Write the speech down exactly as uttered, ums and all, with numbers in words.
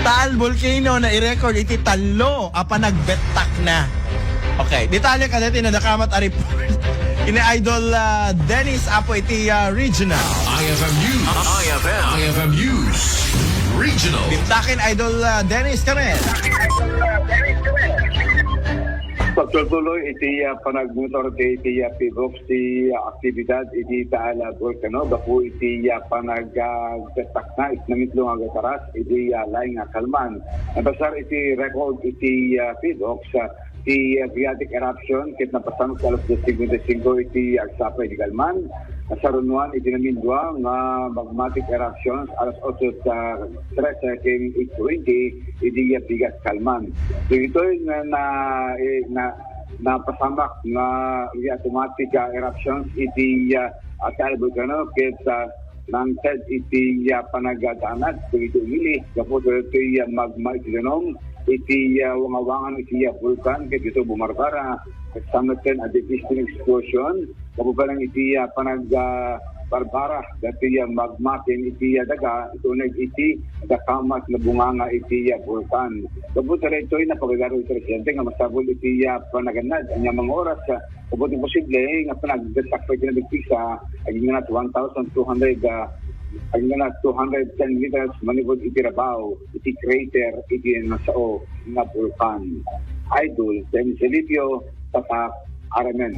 Taal Volcano na i-record iti tallo a panagbettakna. Okay, detalye kadaytoy nga nakamat a report. Ini Idol, ah, Dennis, apo iti, ah, regional. I F M News. I F M. I F M News. Regional. Bentaken, Idol, ah, Dennis, kami. Pagtultuloy iti, ah, panagmonitor ti, iti, ah, PHIVOLCS ti, ah, aktibidad iti Taal Volcano gapu iti, ah, panag, ah, bettakna iti nangitlong a gataras iti, ah, laing a kalman. Napasar iti record iti, ah, PHIVOLCS, ah, ti, ah, phreatic eruption ket napasamak alas dos cincuenta y cinco iti agsapa iti kalman. Nasarunoan iti namindua nga magmatic eruptions alas otso trese ken eight twenty iti, ah, bigat kalman. Dagitoy na, na, eh, na, napasamak nga automatic, ah, eruptions iti, ah, Taal Volcano ket, ah, nangted iti, ah, panagdanag dagiti umili gapu dagitoy, ah, magma iti danum iti, ah, wangawangan iti, ah, bulkan ket dito bumarbara ket sa metten a deep steam explosion gapu pay iti, ah, panag, ah, barbara dagiti, ah, magma ken iti, ah, daga iti uneg iti dakamat nga bunganga iti, ah, bulkan. Gapu daytoy, napagagaro iti residente nga masapul iti, ah, panagannad ania nga oras, ah, gapu ti posible nga panagdagsa pay iti nabigpigsa, agingga one thousand two hundred, ah, agingga two hundred ten meters manipud iti rabaw iti crater iti nasao nga bulkan. Idol Dennis Elipio, Tatak, R M N.